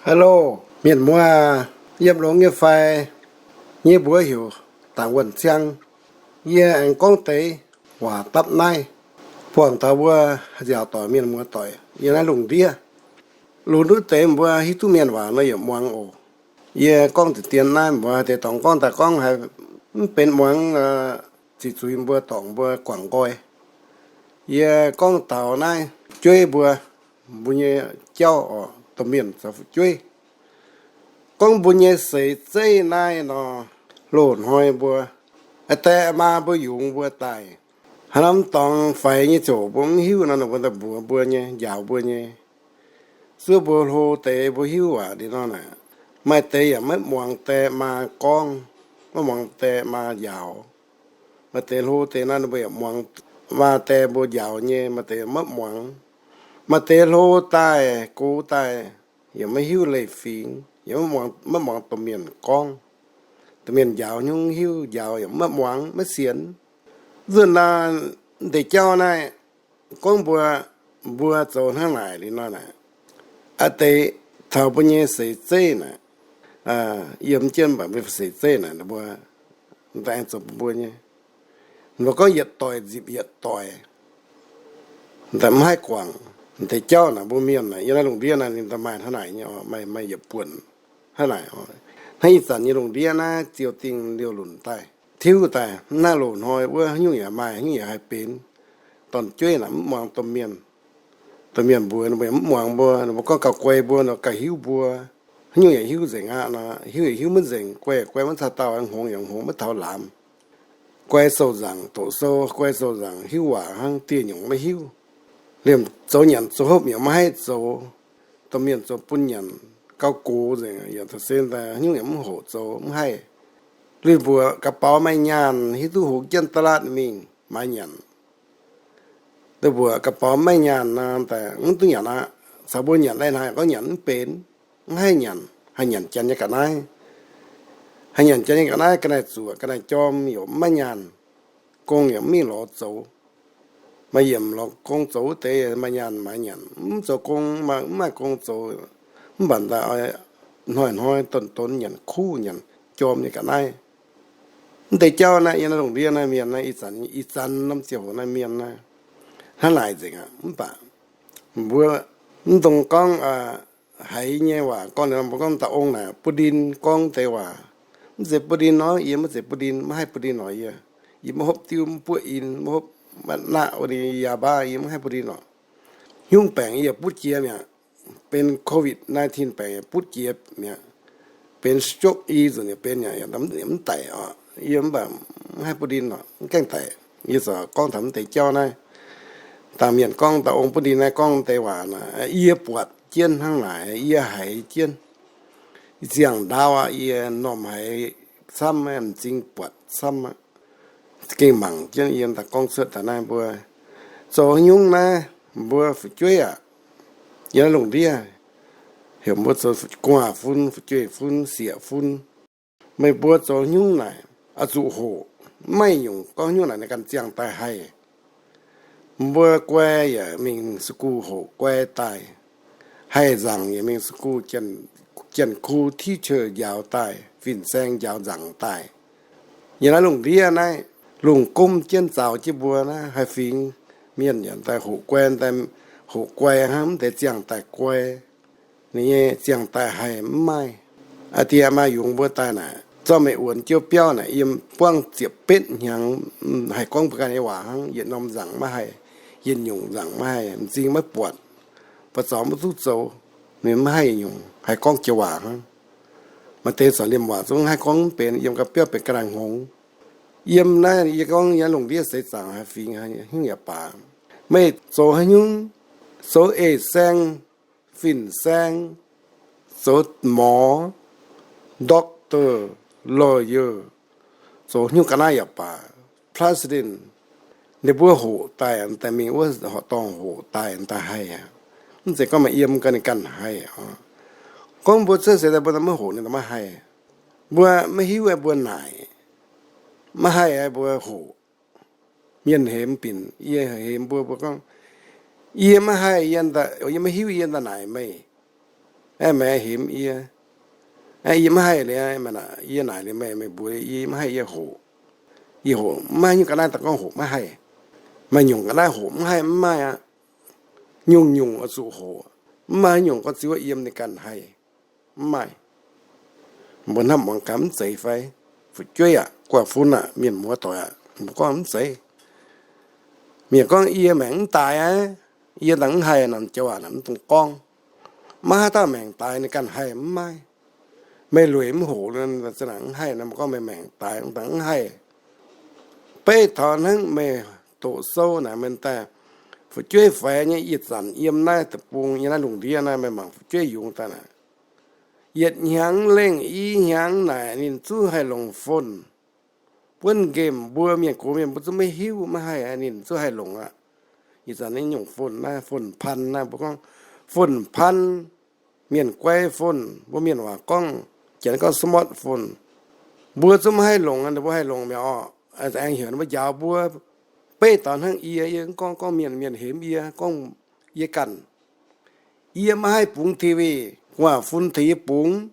Hello, mienh muoz, yiem longx nyei fai? Yie mbuox heuc Dangc Wuonh Ciang. Yie aengx gorngv deix waac dapv naaiv, buangh taux mbuo nziaauc doic mienh muoz doic yiem naaiv lungh ndiev. Lunx duqv deix mbuo hiuv duqv mienh waac nor yaac muangx oc. Yie gorngv deix dien naaiv mbuo deix dorngx gorngv daaih gorngv haiz mv benx muangx, ziqc zuiz mbuo dorngc mbuo guangc nqoi. Yie gorngv taux naaiv fu'jueiv mbuo, mbuo nyei jauv oc, domh mienh caux fu'jueiv. Gorngv mbuo nyei seix zeiv naaiv nor, loz-hnoi mbuo, aa, die maa mbuo yungz mbuo daaih, haaix norm dorngx faix nyei ziouc mbuo mv hiuv nor, ninh mbuo daaih mbuox mbuo nyei, njaaux mbuo nyei. Zuov mbuo hlo deix mbuo hiuv waac ndiev nor naaic, maaih deix yaac maiv muangx die maa gorngv, maiv muangx die maa njaaux. Maaih deix hlo deix naaiv ninh mbuo yaac muangx maa die mbuo njaaux nyei, maaih deix maiv muangx. Maaih deix hlo daaih, gox daaih, yaac maiv hiuv leiz-fingx, yaac maiv muangx domh mienh gorngv. Domh mienh njaaux nyungc hiuv, njaaux yaac maiv muangx, maiv sienx. Nzunc naaiv, deix jauv naaiv, gorngv mbuo, mbuo zoux hnangv naaic liuz nor naaic, aa, deix taux mbuo nyei seix zeiv naaic, yiem jienv mbuo seix zeiv naaic, mbuo daaih aengx zoux mbuo nyei. Mbuo gorngv yietc doic nzipc yietc doic, daaih mv haih guangc. Deix jauv naaic mbuo mienh naaic yiem naaiv lungh ndiev naaic ninh daaih maaih hnangv naaic nyei, maaih, maaih yietc buonc hnangv naaic. Hnangv ih zanc nyei lungh ndiev naaiv ziouc dingh liouh lunc daaih, tiuv daaih, mv naaiv loz-hnoi wuov haaix nyungc yaac maaih, haaix nyungc yaac haih benx. Dorn-jueiv naaic mv muangx domh mienh. Domh mienh mbuox ninh mbuo yaac mv muangx mbuo, ninh mbuo gorngv gauh guai mbuo nor gauh hiuv mbuo. Haaix nyungc yaac hiuv nzengc aqv nor, hiuv yaac hiuv maiv nzengc, guai yaac guai maiv caux dauh, hngongx yaac hngongx maiv taux lamz. Guai sou nzaangc doqc sou, guai sou nzaangc hiuv waac hnangv, dieh nyungc maiv hiuv. Liemh zoux nyanc zoux hopv yaac maiv haih zoux. Domh mienh zoux bun nyanc gauh gox nzengc, yaac taux se daaih haaix nyungc yaac mv hoqc zoux, mv haih. Lui mbuoqc ga'baux maaih nyaanh, hiuv duqv hungx jienv da'laatv mingh maaiz nyanc. Lui mbuoqc ga'baux maaih nyaanh nor, daaih mv duqv nyanc aqv. Caux mbuo nyanc lai-hnaangx gorngv nyanc mv benx, mv haih nyanc, haih nyanc janx nyei ga'naaiv. Haih nyanc janx nyei ga'naaiv, ga'naaiv zuoqc, ga'naaiv jorm, yaac mv maaih nyaanh. Gong yaac mv mingh lorz zoux. Maaih yiemc lorz gong zoux wuov deix maaih nyaanh maaiz nyanc. Mv zoux gong, mv maaih gong zoux, mv baac daaih hnoi-hnoi donx-donx nyanc kuv nyanc jorm nyei ga'naaiv. Mv deix jauv naaiv yiem naaiv lungh ndiev naaiv mienh naaiv, ih zanc, ih zanc norm ziangh hoc naaiv mienh naaiv, hnangv naaic nzengc aqv. Mv baac mbuo mv dungx gorngv haiz nyei waac gorngv, mbuo gorngv da'ong naaic bun ndin gorngv deix waac. Mv zeiz bun ndin nor, yie maiv zeiz bun ndin, maiv haih bun ndin nor yie. Yie maiv hopv diuv, mv buoqv in, maiv hopv, maiv naqv wuov yie yaac baav, yie maiv haih bun ndin nor. Hnyungv baengc yie yaac butv jiex mi'aqv. Benx COVID nineteen baengc yaac butv jiex mi'aqv. Benx stroke i nzunc yaac benx, yaac mv daic oc. Yie mv baac mv haih bun ndin nor, mv gaengh daic. Yie ziouc gorngv taux mv deix jauv naaiv. Dangh mienh gorngv da'ong bun ndin naaiv gorngv deix waac naaic, yie buatc jienv hnangv naaic, yie haiz jienv. Ziangh ndaauv aqv, yie m'normh haiz camv, m'zing buatc camv aqv. Gengh mangc jienv yie daaih gorngv cuotv daaih naaiv mbuo zoux haaix nyungc naaiv, mbuo fu'jueiv aac, yiem naaiv lungh ndiev heuc mbuo zoux gu'nguaaz-fun, fu'jueiv-fun, sieqv-fun. Meih mbuo zoux haaix nyungc naaic oix zuqc hoqc. Mv maaih nyungc gorngv haaix nyungc naaic ninh ganh ziangh daaih haih. Mbuo guai yaac mingh school hoqc guai daaih. Haih nzaangc yaac mingh school, janx-kuv teacher njaaux daaih, fin-saeng njaaux nzaangc daaih. Yiem naaiv lungh ndiev naaiv, lungh gomv jienv zaux jienv mbuo naaiv, haih fingx mienh yaac daaih hoqc guai, daaih hoqc guai hnangv, mv deix ziangh daaih guai. Ninh nyei ziangh daaih haih mv maaih. Aa die maa yungz mbuo daaih naaic, zorqv meih wuonx jiouv biauv naaic, yiem buangv ziepc betv hnyangx, haih gorngv mbuo ganh nyei waac hnangv. Yietc norm nzaangc maiv haih, yietc nyungc nzaangc maiv haih, m'zing maiv buatc, buatc zaux maiv duqv zoux. Ninh maiv haih yietc nyungc, haih gorngv joux waac hnangv. Maaih deix caux liemh waac zungv haih gorngv mv benx, yiem gau biauv benx ga'naaiv hngongx. Yiem naaiv yie gorngv yiem lungh ndiev seix zaangc haih fingx haaix nyungc yaac baac, meih zoux haaix nyungc, zoux eix saeng, fin-saeng, zoux หมอ, doctor, lawyer, zoux haaix nyungc ga'naaiv yaac baac, president, ninh mbuo hoqc daaih, daaih mingh wuov horqc dorngh hoqc daaih, daaih haih aqv. Mv zeiz gorngv maaih yiem gau ninh ganh haih oc. Gorngv mbuo cuotv seix daaih mbuo maiv hoqc ninh maiv haih. Mbuo maiv hiuv mbuo naaic, maiv haih mbuo hoqc. Mienh hemx binc, yie hemx mbuo, mbuo gorngv, yie maiv haih, yie maiv hiuv, yie daaih naaic meih. Aeqv, meih hemx yie, aeqv, yie maiv haih liuz, yie naaic liuz meih, meih mbuox yie maiv haih yie hoqc. Yie hoqc maiv nyungc ga'naaiv daaih gorngv hoqc maiv haih. Meih nyungc ga'naaiv hoqc maiv haih, mv maaih aqv. Nyungc-nyungc oix zuqc hoqc. Mv maaih nyungc gorngv ziouc yiem ninh ganh haih. Mv maaih. Mbuo hnamv muangx gaax mv zeiz fai? Fu'jueiv aac, guaax fun aac, mienh muoz doic aac, mbuo gorngv mv zeiz. Mienh gorngv yie maengc mv daaix aqv, yie dangh mv haih nor, jauv aac, mv dungx gorngv. Maiv haaix dauh maengc daaix ninh ganh haih, mv maaih. Meih lueic mv hoqc, mv haih nor, mbuo gorngv meih maengc daaix, dangh mv haih. Beiv taux hnangv meih doqc sou naaic, meih daaih fu'jueiv faix nyei ih zanc yiem naaiv deic-bung, yiem naaiv lungh ndiev naaiv, meih mangc fu'jueiv yungz daaih naaic, yietc hnyangx lengh i hnyangx naaic ninh zungv haih longc phone buonv nqemh. Mbuo mienh gox mienh mbuo zungv maiv hiuv, maiv haih, ninh zungv haih longc aqv. Ih zanc nyungc phone naaiv, phone pan naaiv, mbuo gorngv phone pan, mienh guai phone, mbuo mienh waac gorngv, janx gorngv smartphone. Mbuo zungv maiv haih longc, ninh mbuo haih longc mi'aqv orqc. Aengx heuc ninh mbuo njaaux mbuo. Beiv taux hnangv yie, yie gorngv, gorngv mienh, mienh hemx yie, gorngv yie ganh. Yie maiv haih bungx TV, gu'nguaaz-fun tengx yie bungx.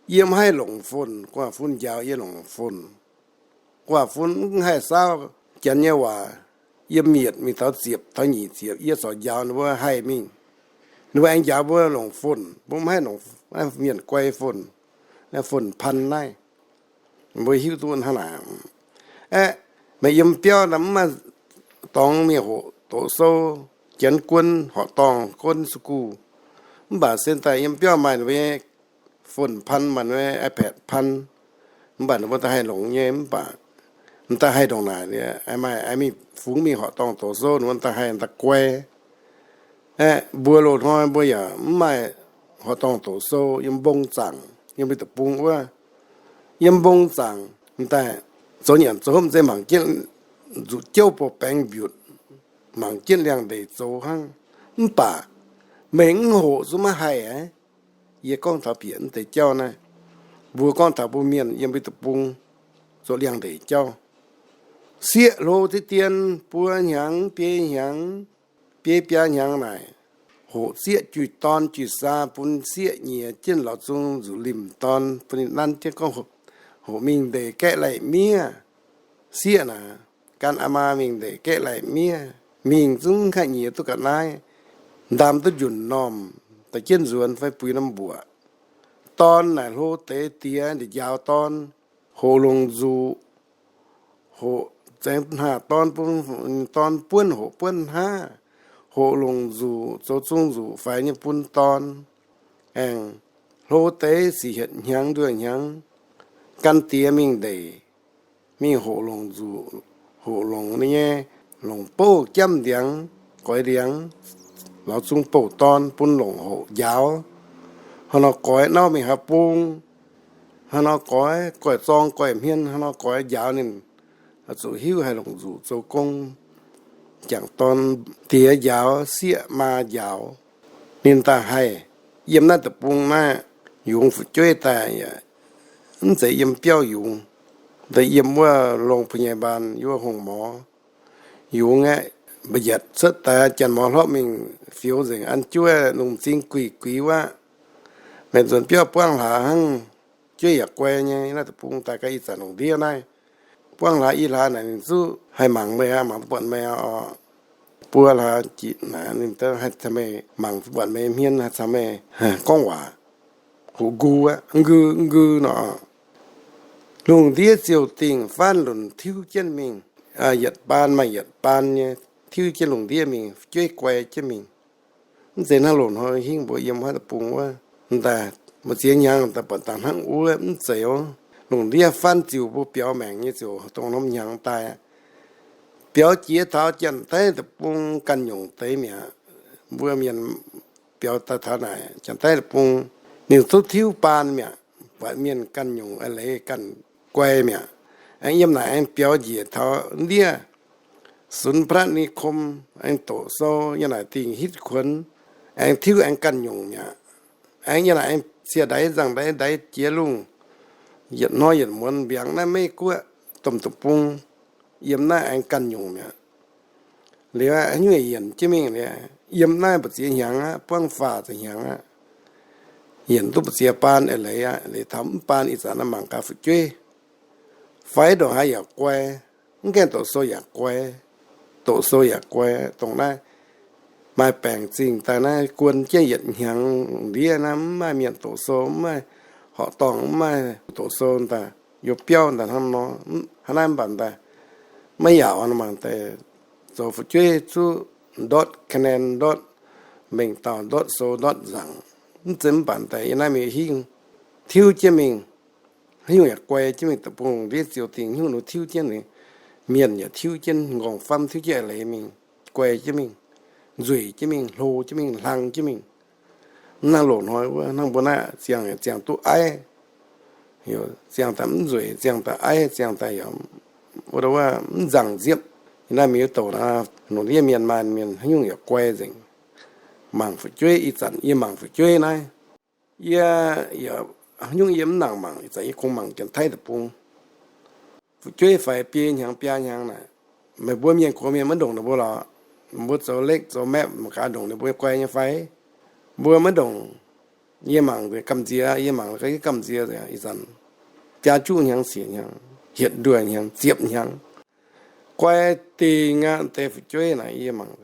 Yie maiv haih longc phone, gu'nguaaz-fun njaaux yie longc phone. Gu'nguaaz-fun mv haih saauv janx nyei waac. Yiem yietc mingh taux ziepc, taux nyic ziepc, yie corc njaaux ninh mbuo haih mingh. Ninh mbuo aengx njaaux mbuo longc phone, mbuo maiv haih longc mienh guai phone, phone pan naaiv. Mbuo hiuv duqv hnangv naaic. Aeqv, meih yiem biauv naaiv mv maaih dorngx mingh hoqc doqc sou, janx guon horqc dorngh, guon su gu. Mv baac se daaih yiem biauv maaih ninh mbuo nyei phone pan, maaih ninh mbuo nyei iPad pan. Mv baac ninh mbuo daaih haih longc nyei, mv baac mv daaih haih ndongc naaic, maaih mingh fungx mingh horqc dorngh doqc sou, ninh mbuo daaih haih daaih guai. Aeqv, mbuo loz-hnoi mbuo yaac mv maaih horqc dorngh doqc sou yiem mbong zaangc, yiem mbuo deic-bung wuov. Yiem mbong zaangc daaih zoux nyanc zoux hopv se mangc jienv nzuqc jouv bou baengx mbiutc, mangc jienv liangx-ndeic zoux hnangv. Mv baac meih mv hoqc zungv maiv haih aqv. Yie gorngv taux bieqc mv deix jauv naaiv. Mbuo gorngv taux mbuo mienh yiem mbuo deic-bung zoux liangx-ndeic jauv. Sieqv hlo deix dien buo hnyangx, biei hnyangx, biei biaa hnyangx naaic, hoqc sieqv juih dorn juih saa bun sieqv nyiex jienv lauz zung nzuqc limh dorn bun ninh nanv jienv gorngv hoqc mingh ndeic gaeqv lai-miev. Sieqv naaic gan aa maa mingh ndeic gaeqv lai-miev, mingh zungv mv haih nyiex duqv ga'naaiv, ndaam duqv njunc normh, daaih jienv nzuonx fai buix norm mbuoqc. Dorn naaic hlo deix diex ndeic njaaux dorn, hoqc longc nzuqc, hoqc zaengx hnaah dorn bun, dorn buonv hoqc buonv hnaav, hoqc longc nzuqc zoux zung nzuqc faix nyei bun dorn. Aengx hlo deix sic hietc hnyangx nduoh hnyangx, gan diex mingh ndeic, mingh hoqc longc nzuqc, hoqc longc ninh nyei longc bouv jamv ndiangx, goix ndiangx, lauz zung bouh dorn bun longc hoqc njaaux. Hnangv nor goix nauv mingh haaix bung, hnangv nor goix goiv zorng goiv hmien, hnangv nor goix njaaux ninh, zuqc hiuv haih longc nzuqc zoux gong, jangc dorn diex njaaux, sieqv maa njaaux, ninh daaih haih. Yiem naaiv deic-bung naaiv, yungz fu'jueiv daaih yaac mv zeiz yiem biauv yungz, daaih yiem wuov โรงพยาบาล yiem wuov hongh morx yungz aeqv, mba'yietc cuotv daaih janx-morz hlopv mingh fioux nzengc an juov lungh m'zing guih guix wuov. Meih nzuonx biauv buangv hlaax hnangv, jueiv yaac guai nyei. Naaiv deic-bung daaih ga'ih zanc lungh ndiev naaiv, buangv hlaax i hlaax naaic ninh zuqv haih mangc meih aqv, mangc duqv buatc meih aqv. Buo hlaax jiex naaic ninh haih caux meih mangc duqv buatc meih hmien, haih caux meih gorngv waac, hoqc nqu aqv, nqu nqu nor. Lungh ndiev ziouc dingc faanv lunc tiuv jienv mingh, yietc baan maaih yietc baan nyei tiuv jienv lungh ndiev mingh, fu'jueiv guai jienv mingh. Mv zeiz hnangv loz-hnoi hingv mbuo yiem wuov deic-bung wuov, daaih mbu'ziex hnyangx daaih buatc dangh hnangv wuov, mv zeiz oc. Lungh ndiev faanv ziux mbuo biaux maengc nyei ziouc dongh norm hnyangx daaih. Biaux jiex taux Janx-Taiv deic-bung ganh nyungc deix mi'aqv. Mbuo mienh biaux daaih taux naaic Janx-Taiv deic-bung, ninh zuqv tiuv baan mi'aqv. Buatc mienh ganh nyungc a'leiz ganh guai mi'aqv. Aengx yiem naaic aengx biaux njiec taux ndiev ศูนย์พระนิคม aengx doqc sou, yiem naaic dingh hitv kuonx, aengx tiuv aengx ganh nyungc mi'aqv. Aengx yiem naaic aengx cie ndaix nzangh ndaix ndaix jiex lungh, yietc hnoi yietc muonz mbiaangx naaiv Meiv Guoqv domh deic-bung, yiem naaiv aengx ganh nyungc mi'aqv. Liuz aqv, haaix nyungc yienc jienv mingh liuz, yiem naaiv mbu'ziex hnyangx aqv, buangv faah ziepc hnyangx aqv. yienc duqv mbu'ziex baan eix leiz aqv. Leiz taux mv baan ih zanc naaiv mangc gaax fu'jueiv fai ndongc haaix yaac guai, mv gaengh doqc sou yaac guai, doqc sou yaac guai, dongh naaiv maaih baengc zingh daaih naaiv guon jienv yietc hnyangx ndiev naaiv mv maaih mienh doqc sou, mv maaih horqc dorngh, mv maaih doqc sou daaih, youc biauv daaih hnangv nor. Hnangv naaiv mv baac daaih maiv yaac mangc daaih zoux fu'jueiv zuqv ndortv คะแนน, ndortv mengh dauh, ndortv sou, ndortv nzaangc. Mv zeiz mv baac daaih yiem naaiv mingh hingv tiuv jienv mingh, haaix nyungc yaac guai jienv mingh. Deic-bung ndiev ziouc dingc nyungc nor tiuv jienv, mienh yaac tiuv jienv, nqorngv-famv tiuv jienv eix leiz mingh, guai jienv mingh, nzueic jienv mingh, hlo jienv mingh, hlang jienv mingh. Mv hnangv loz-hnoi wuov, hnangv mbuo naaiv ziangh, ziangh duqv aiv, ziangh daaih mv nzueic, ziangh daaih aiv, ziangh daaih yaac wuov, wuov mv nzangc nziepv. Yiem naaiv mingh wuov douc naaiv, longc ndiev mienh maaih mienh haaix nyungc yaac guai nzengc. Mangc fu'jueiv, ih zanc yie mangc fu'jueiv naaiv, yie, yie, haaix nyungc yie mv nangc mangc. Ih zanc yie kungx mangc Janx-Taiv Deic-Bung. Fu'jueiv faix biei hnyangx biaa hnyangx naaic, meih mbuo mienh gox mienh maiv ndongc ninh mbuo lorqc. Mbuo zoux lekv zoux maepv mangc gaax ndongc ninh mbuo guai nyei fai. Mbuo maiv ndongc. Yie mangc nzengc gamh nziex, yie mangc gaax yie gamh nziex nzengc. Ih zanc biaa juqv hnyangx, siec hnyangx, hietc nduoh hnyangx, ziepc hnyangx, guai dingc aqv. Deix fu'jueiv naaic yie mangc,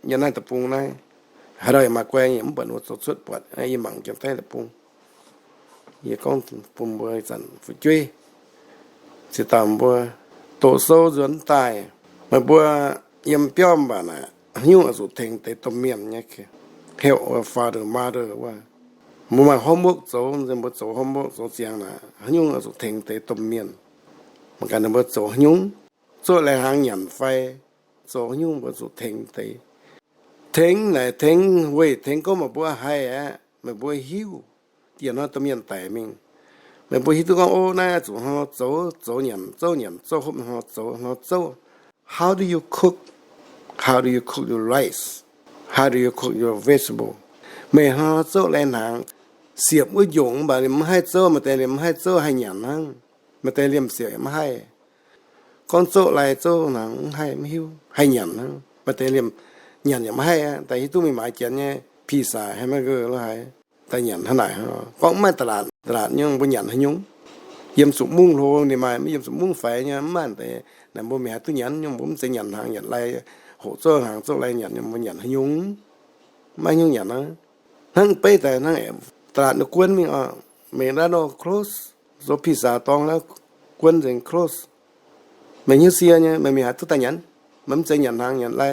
yiem naaiv deic-bung naaiv, haaix dauh yaac maaih guai nyei, mv baac ninh mbuo zoux cuotv buatc. Yie mangc Janx-Taiv Deic-Bung, yie gorngv bun mbuo ih zanc fu'jueiv, ziex dauh mbuo doqc sou nzuonx daaih, meih mbuo yiem biauv mv baac naaic, haaix nyungc oix zuqc tengx deix domh mienh nyei, help father mother wuov. Mbuo maaih homework zoux, mbuo zoux homework zoux ziangx naaic, haaix nyungc oix zuqc tengx deix domh mienh. Mangc gaax ninh mbuo zoux haaix nyungc, zoqv lai hnaangx nyanc fai, zoux haaix nyungc mbuo zuqc tengx deix. Tengx naaic tengx weih tengx gorngv meih mbuo haih aqv, meih mbuo hiuv, yietc hnoi domh mienh daic mingh, meih mbuo hiuv duqv gorngv, o, naaiv zuqc hnangv nor zoux, zoux nyanc zouv, nyanc zouv hopv hnangv nor zoux, hnangv nor zouv. How do you cook? How do you cook your rice? How do you cook your vegetable? Meih hnangv nor zouv lai hnaangx, siepv wuov njongc mv baac liemh mv haih zouv, maaih deix liemh mv haih zouv, haih nyanc hnangv. Maaih deix liemh siepv yaac mv haih. Gorngv zouv lai zouv hnaangx mv haih, mv hiuv, haih nyanc hnangv. Maaih deix liemh nyanc yaac mv haih aqv. Daaih hiuv duqv mingh maaiz janx nyei pizza, hamburger lo haaix, daaih nyanc hnangv naaic. Gorngv mv maaih ตลาด, ตลาด nyungc mbuo nyanc haaix nyungc? Yiem zuqc mungv hlo ninh maaih, mv yiem zuqc mungv faix nyei mv maaih deix. Naaic mbuo mingh haaix duqv nyanc nyungc, mbuo mv zeiz nyanc hnaangx nyanc lai, hoqc zouv hnaangx zouv lai nyanc, mbuo nyanc haaix nyungc? Maiv nyungc nyanc aqv. Hnangv beiv daaih hnangv ตลาด ninh guon mingh oc, mingh naaiv nor close, zoux pizza dorngx naaiv guon nzengc close. Meih hnyouv sie nyei, meih mingh haaix duqv daaih nyanc? Meih mv zeiz nyanc hnaangx nyanc lai.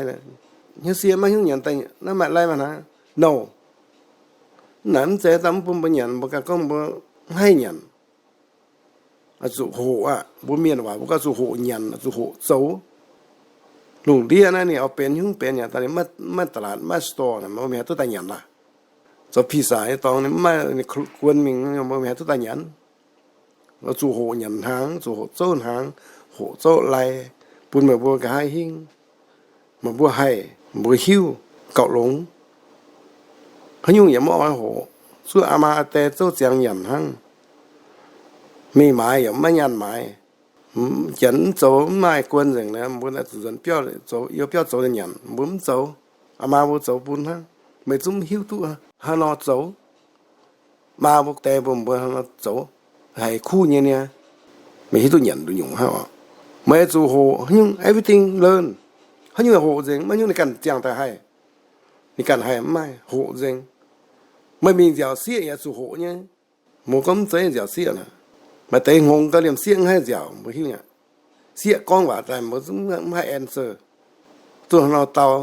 Hnyouv sie maiv hiuv nyanc daaih naaiv maaih lai maaih hnaangx, no. Naaic mv zeiz daaih mv bun mbuo nyanc, mbuo ganh gorngv mbuo mv haih nyanc. Oix zuqc hoqc aqv. Mbuo mienh waac mbuo gorngv zuqc hoqc nyanc, zuqc hoqc zoux. Lungh ndiev naaiv ninh oix benx hnyouv benx nyanc daaih, ninh maiv, maiv ตลาด, maiv store, mbuo mingh haaix duqv daaih nyanc laah? Zoux pizza nyei dorngx ninh mv maaih, ninh guon mingh, mbuo mingh haaix duqv daaih nyanc? Zuqc hoqc nyanc hnaangx, zuqc hoqc zouv hnaangx, hoqc zouv lai, bun meih mbuo nqa'haav hingv. Meih mbuo haih, mbuo hiuv, gauh longx. Haaix nyungc yaac maiv oix hoqc. Zuov aa maa aa die zouv ziangx nyanc hnangv. Mingh maaiz yaac maiv nyaanh maaiz. Janx mv zoux mv maaih guon nzengc, mbuo zuqc nzuonx biauv, youh biauv zoux nyanc, mbuo mv zoux. Aa maa mbuo zoux bun hnangv. Meih zungv mv hiuv duqv haaix nor zoux. Maa mbuo die mbuo, mbuo hnangv nor zoux, haiz kuv nyei niaa. Meih hiuv duqv nyanc nduqc nyungc hnangv oc. Meih zuqc hoqc haaix nyungc, everything learn. Haaix nyungc hoqc nzengc, maiv nyungc ninh ganh ziangh daaih haih. Ninh ganh haih mv maaih, hoqc nzengc. Meih mingh nziaauc sieqv yaac zuqc hoqc nyei. Mbuo gorngv mv zeiz nziaauc sieqv naaic, maaih deix hngongx gau liemh sieqv mv haih nziaauc, mbuo hiuv nyei. Sieqv gorngv waac daaih mbuo zungv mv haih answer. Zuqc hnangv nor dau,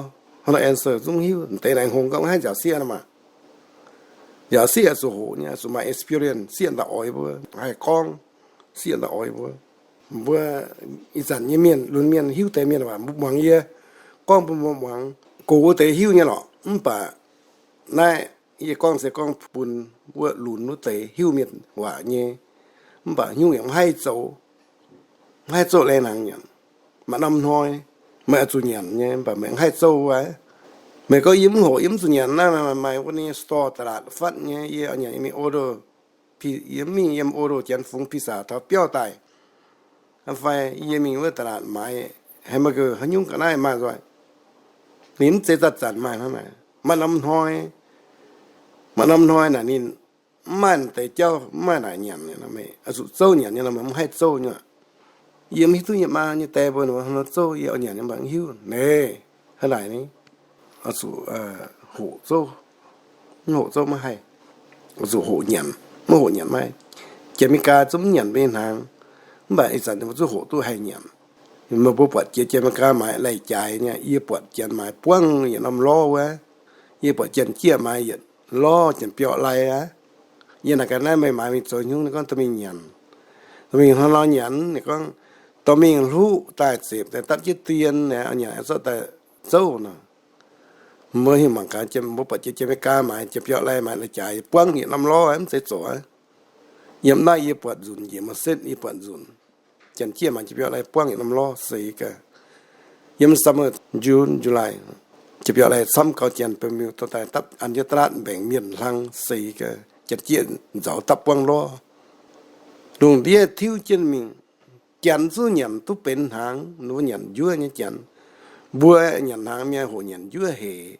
hnangv nor answer zungv hiuv. Deix naaic hngongx gau mv haih nziaauc sieqv nor maah. Nziaauc sieqv zuqc hoqc nyei, zuqc maaih experience, sieqv daaih oix mbuo, haih gorngv, sieqv daaih oix mbuo. Mbuo ih zanc nyei mienh, lunx mienh hiuv deix mienh waac, mbuo muangx yie gorngv bun mbuo muangx. Gox wuov deix hiuv nyei lorqc, mv baac naaiv yie gorngv se gorngv bun wuov lunx wuov deix hiuv mienh waac nyei. Mv baac nyungc yaac mv haih zoux, mv haih zoux lai hnaangx nyanc. Maaih norm hnoi meih oix zuqc nyanc nyei, mv baac meih mv haih zoux wuov. Meih gorngv yie mv hoqc, yie mv zuqc nyanc naaiv, maaih wuov ninh store ตลาด fatv nyei, yie oix nyanc yie mingh order, yie mingh yiem order janx fungx pizza taux biauv daaih. Fai yie mingh wuov ตลาด maaiz hamburger, haaix nyungc ga'naaiv maaih nzoih. Ninh mv zeiz zanc-zanc maaih hnangv naaic. Maaih norm hnoi, maaih norm hnoi naaic ninh mv maaih deix jauv, mv maaih naaic nyanc, oix zuqc zouv nyanc nyei nor, mv haih zouv nyei. Yie mv hiuv duqv yie maa nyei die mbuo nor zouv, yie oix nyanc nyei mv baac mv hiuv. Naaiv, hnangv naaic ni, oix zuqc hoqc zouv, mv hoqc zouv maiv haih. Oix zuqc hoqc nyanc, mv hoqc nyanc maiv haih. Janx America zungv mv nyanc mbuo nyei hnaangx, mv baac ih zanc mbuo zungv hoqc duqv haih nyanc. Meih mbuo buatc jiex Janx America maaiz lai-jaaix nyei, yie buatc janx maaiz buangv yietc norm lorz wuov. Yie buatc janx-jieqv maaiz yietc lorz janx-biauv lai aqv. Yie naaic gaax naaiv meih maaiz mingh zoux haaix nyungc? Ninh gorngv dorh mingh nyanc. Dorh mingh hnangv nor nyanc, ninh gorngv dorh mingh hluqv daaih zepc daaih dapv jienv dien, nyanc zorqv daaih zouv nor. Mbuo hingh mangc gaax, mbuo buatc jiex Janx-America maaiz janx-biauv lai, maaiz lai-jaaix buangv yietc norm lorz mv zeiz zoqc aqv. Yiem naaiv yie buatc nzunc, njiec mv setv yie buatc nzunc. Janx-jieqv maaiz janx-biauv lai buangv yietc norm lorz seix gaax. Yiem summer, June, July, janx-biauv lai camv gaux janx bun miuc dorh daaih dapv an jienv da'latv mbaengc mienh hlang seix gaax. Janx-jieqv nzauz dapv buangv lorz, lungh ndiev tiuv jienv mingh. Janx zungv nyanc duqv benx hnaangx, ninh mbuo nyanc njuov nyei janx. Mbuo nyanc hnaangx mienh hoqc nyanc njuov hec.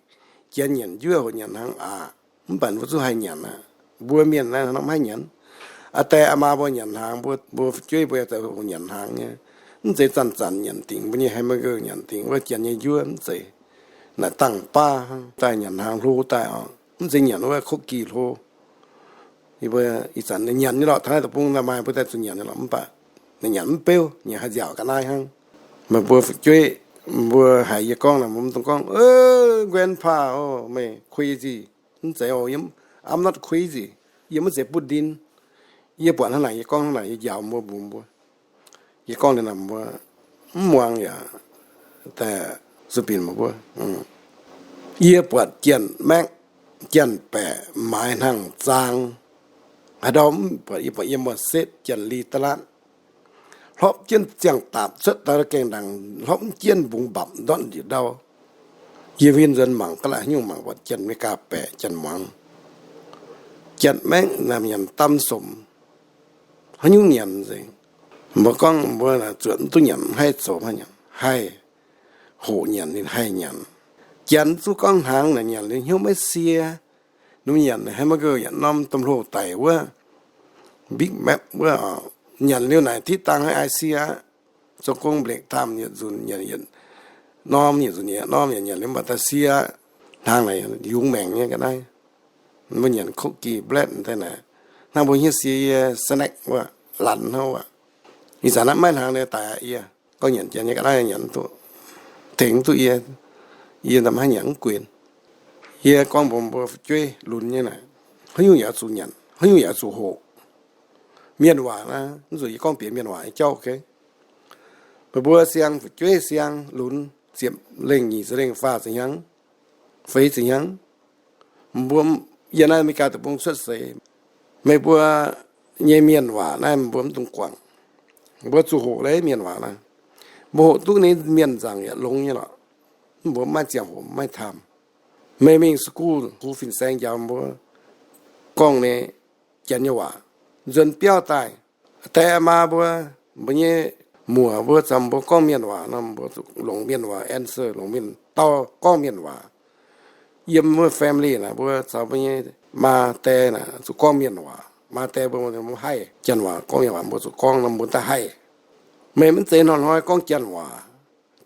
Janx nyanc njuov hoqc nyanc hnaangx aqc. Mv baac mbuo zungv haih nyanc aqv. Mbuo mienh naaiv norm haih nyanc. Aa die aa maa mbuo nyanc hnaangx, mbuo, mbuo fu'jueiv mbuo yaac hoqc nyanc hnaangx nyei. Mv zeiz zanc-zanc nyanc dingc mbuo nyei hamburger, nyanc dingc wuov janx nyei njuov, mv zeiz. Naaic dangh baav hnangv daaih nyanc hnaangx hlo daaih oc, mv zeiz nyanc wuov cookie hlo. Yie mbuo ih zanc ninh nyanc nyei lorqc, taux naaiv deic-bung maaih mbuo daaih zuqc nyanc nyei lorqc, mv baac ninh nyanc mv beuv, nyanc haaix nziaauc ga'naaiv hnangv. Meih mbuo fu'jueiv, mbuo haiz yie gorngv naaic, mbuo mv dungx gorngv, Grandpa, o, meih crazy. Mv zeiz oc, I'm not crazy. Yie mv zeiz butv ndin. Yie buatc hnangv naaic, yie gorngv hnangv naaic, yie njaaux mbuo, mbuox mbuo. Yie gorngv liuz naaic mbuo mv muangx yaac daaih zuqc binc meih mbuo. Yie buatc Janx-Maekv, Janx-Baeqc maaiz hnaangx zaang. Haaix ndau mv buatc, yie buatc yiem muoz-setv Janx-Li da'latv, hlopv jienv ziangh daapc cuotv daaih gaengh ndaangc, hlopv jienv mbungx mbapc ndortv njiec ndau. Yie huin nzuonx mangc gaax, la'haaix nyungc mangc buatc Janx-Meigaa-Baeqc, Janx-Muangz, Janx-Maekv naaic nyanc dam somx. Haaix nyungc nyanc nzengc? Mbuo gorngv mbuo naaic zuotc mv duqv nyanc, mv haih zoux haaix nyanc, haih hoqc nyanc ninh haih nyanc. Janx zuqc gorngv hnaangx naaic nyanc liuz hnyouv maiv sie. Ninh mbuo nyanc hamburger yietc norm, domh hlo daic wuov, Big Mac wuov, nyanc liuz naaic diqv dangh haiz sie aqv. Zoux gong mbelekc taamh yietc nzunc nyanc yietc norm, yietc nzunc yietc norm, nyanc nyanc liuz mv baac daaih sie aqv. Hnaangx naaic yungz maengc nyei ga'naaiv. Mbuo nyanc cookie, bread daaih naaic, hnangv mbuo hnyouv sie yie snack wuov, lanc hnangv wuov. Ih zanc naaiv maiv hnaangx nyei daic aqv. Yie gorngv nyanc janx nyei ga'naaiv nyanc duqv, tengx duqv yie, yie nda'maaiv nyanc mv guenx. Yie gorngv mbuox mbuo fu'jueiv lunx nyei naaic, haaix nyungc yaac oix zuqc nyanc, haaix nyungc yaac oix zuqc hoqc. Mienh waac naaiv, mv zuqc yie gorngv bieqc mienh waac nyei jauv, ok? Meih mbuo siang, fu'jueiv siang, lunx, ziepc lengh, nyic ziepc lengh, faah ziepc hnyangx, feix ziepc hnyangx, mbuo yiem naaiv America deic-bung cuotv seix, meih mbuo nyei mienh waac naaiv mbuo mv dungx guangc. Mbuo zuqc hoqc leiz mienh waac naaiv. Mbuo hoqc duqv nyei, mienh nzaangc yaac longx nyei lorqc. Mbuo maiv ziangh hoc maiv taamh. Meih mingh school, kuv fin-saeng njaaux mbuo gorngv nyei janx nyei waac. Nzuonx biauv daaih, die maa mbuo, mbuo nyei muoc mbuo caux mbuo gorngv mienh waac nor, mbuo zuqc longc mienh waac answer, longc mienh dau gorngv mienh waac. Yiem wuov family naaic, mbuo caux mbuo nyei maa die naaic zuqc gorngv mienh waac. Maa die mbuo, mbuo haih janx waac, gorngv mienh waac mbuo zuqc gorngv nor mbuo daaih haih. Meih mv zeiz hnoi-hnoi gorngv janx waac.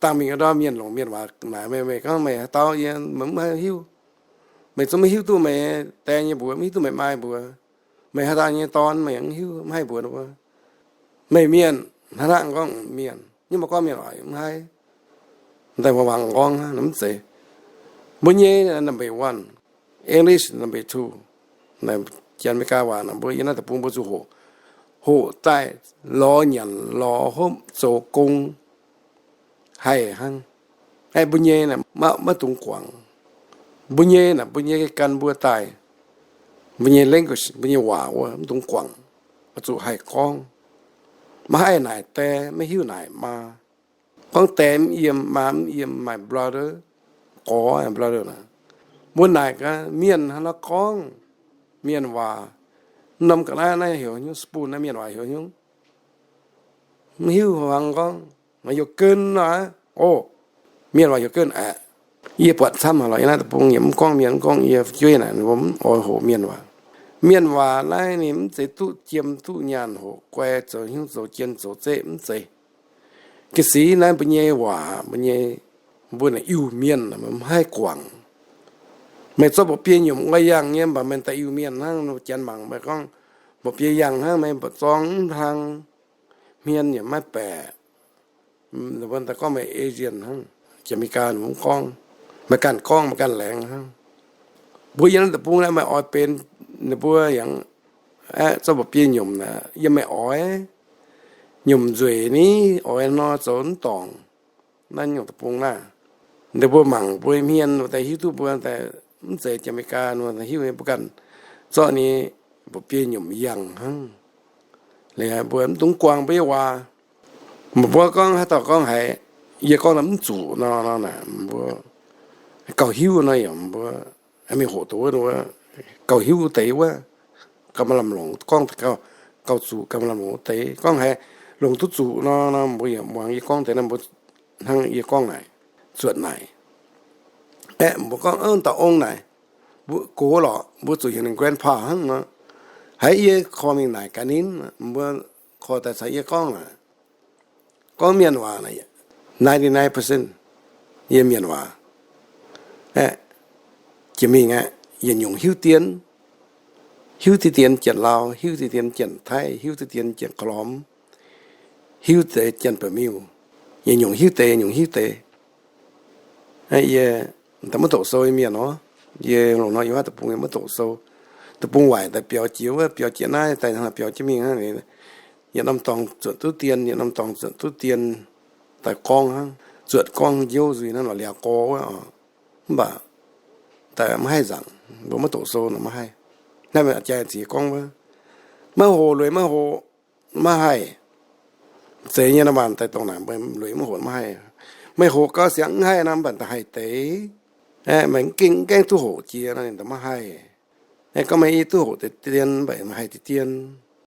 Dangh mingh ndorm mienh longc mienh waac naaic meih, meih gorngv meih haaix dauh, yie mv hiuv. Meih zungv mv hiuv duqv meih die nyei mbuox, mv hiuv duqv meih maa mbuox. Meih haaix dauh nyei dorn meih mv hiuv, mv haih mbuox mbuo. Meih mienh hnangv naaiv gorngv mienh, nyungc mbuo gorngv mienh waac mv haih. Daaih mbuo wangc nqorngv hnangv, mv zeiz. Mbuo nyei number one, English number two. Janx-Meigaa waac naaic mbuo yiem naaiv deic-bung mbuo zuqc hoqc, hoqc daaih lorz nyanc lorz hopv zoux gong haih hnangv. Aeqv, mbuo nyei naaic maiv, maiv dungx guangc. Mbuo nyei naaic, mbuo nyei gan mbuo daaih, mbuo nyei language, mbuo nyei waac wuov mv dungx guangc. Oix zuqc haih gorngv. Maiv haih naaic die, maiv hiuv naaic maa. Gorngv die mv yiem, maa mv yiem, my brother, gorx, brother naaic. Mbuo naaic gaax mienh hnangv naaiv gorngv mienh waac. Mv norm ga'naaiv naaiv heuc nyungc, spoon naaiv mienh waac heuc nyungc. Mv hiuv hmuangx gorngv, maaih heuc gøn aqv. O, mienh waac heuc gøn aqv. Yie buatc camv haic lorqc, yie naaiv deic-bung yaac mv gorngv mienh, mv gorngv yie fu'jueiv naaic, mbuo mv oix hoqc mienh waac. Mienh waac naaiv ninh mv zeiz duqv jiem duqv nyaanh hoqc guai zoux hnyouv zoux jien zoux zeqv mv zeiz. Ga'sic naaiv mbuo nyei waac, mbuo nyei, mbuo naaic Iu-Mienh maiv haih guangc. Meih zorqv mba'biei nyomc wuov yangh nyei mv baac meih daaih Iu-Mienh hnangv, janx mangc meih gorngv mba'biei yangh hnangv, meih mba'zorng mv hlang, hmien yaac maiv baeqc. Ninh mbuo daaih gorngv meih Asian hnangv, Janx-Meigaa ninh mbuo mv gorngv, meih ganh gorngv meih ganh laengz hnangv. Mbuo yiem naaiv deic-bung naaiv meih oix benx ninh mbuo yangh, aeqv, zorqv mba'biei nyomc naaic yiem meih oix, nyomc nzueic ni, oix nor zoux mv dorngc. Naaiv nyungc deic-bung naaiv, ninh mbuo mangc mbuo hmien daaih hiuv duqv mbuo daaih mv zeiz Janx-Meigaa nor hiuv mbuo ganh zorqv ni mba'biei nyomc yangh hnangv. Liuz mbuo mv dungx guangc mbuo nyei waac. Mbuo gorngv haaix dauh gorngv haiz yie gorngv naaiv mv zuqc nor, mbuo gauh hiuv nor yaac mbuo mingh hoqc duqv wuov, gauh hiuv deix wuov, gauh maaih lamh longc gorngv, gauh zuqc gauh maaih lamh longc wuov deix. Gorngv haiz longc duqv zuqc nor, mbuo yaac muangx yie gorngv deix naaiv, mbuo hnangv yie gorngv naaic, zuotc naaic. Aeqv, mbuo gorngv, Ov, dauh ong naaic, mbuo gox lorqc, mbuo zuqc heuc ninh grandpa hnangv nor. Haiz yie korv mingh naaic gaax ninh, mbuo korv daaih caux yie gorngv naaic, gorngv mienh waac naaic, ninety-nine percent yiem mienh waac. Aeqv, jiex mingh aeqv, yietc nyungc hiuv dien, hiuv deix dien Janx-Lauv, hiuv deix dien Janx-Taiv, hiuv deix dien Janx-Korv-Lomz, hiuv deix Janx-Ba'miuh, yietc nyungc hiuv deix, nyungc hiuv deix. Yie daaih maiv doqc sou nyei mienh nor, yie longc nor yiem wuov deic-bung yie maiv doqc sou. Deic-bung waaic daaih biaux jiex wuov, biaux jiex naaiv, daaih hnangv biaux jienv mingh hnangv. Yietc norm dorngx zuotc duqv dien, yietc norm dorngx zuotc duqv dien, daaih gorngv hnangv, zuotc gorngv njiouv nzuih hnangv lorqc, liaaux gorx wuov oc. Mv baac daaih maiv haih nzaangc, mbuo maiv doqc sou nor maiv haih. Naaiv meih jaa ziex gorngv wuov, maiv hoqc lueic maiv hoqc maiv haih. Zeiz nyei nor, mv baac daaih dongh naaic mbuo lueic maiv hoqc maiv haih. Meih hoqc gau siangx mv haih nor, mv baac daaih haih deix. Aeqv, meih mv gaengh, mv gaengh duqv hoqc jiex nor ninh daaih maiv haih. Aeqv, gorngv meih yie duqv hoqc deix dien, mv baac meih haih deix dien.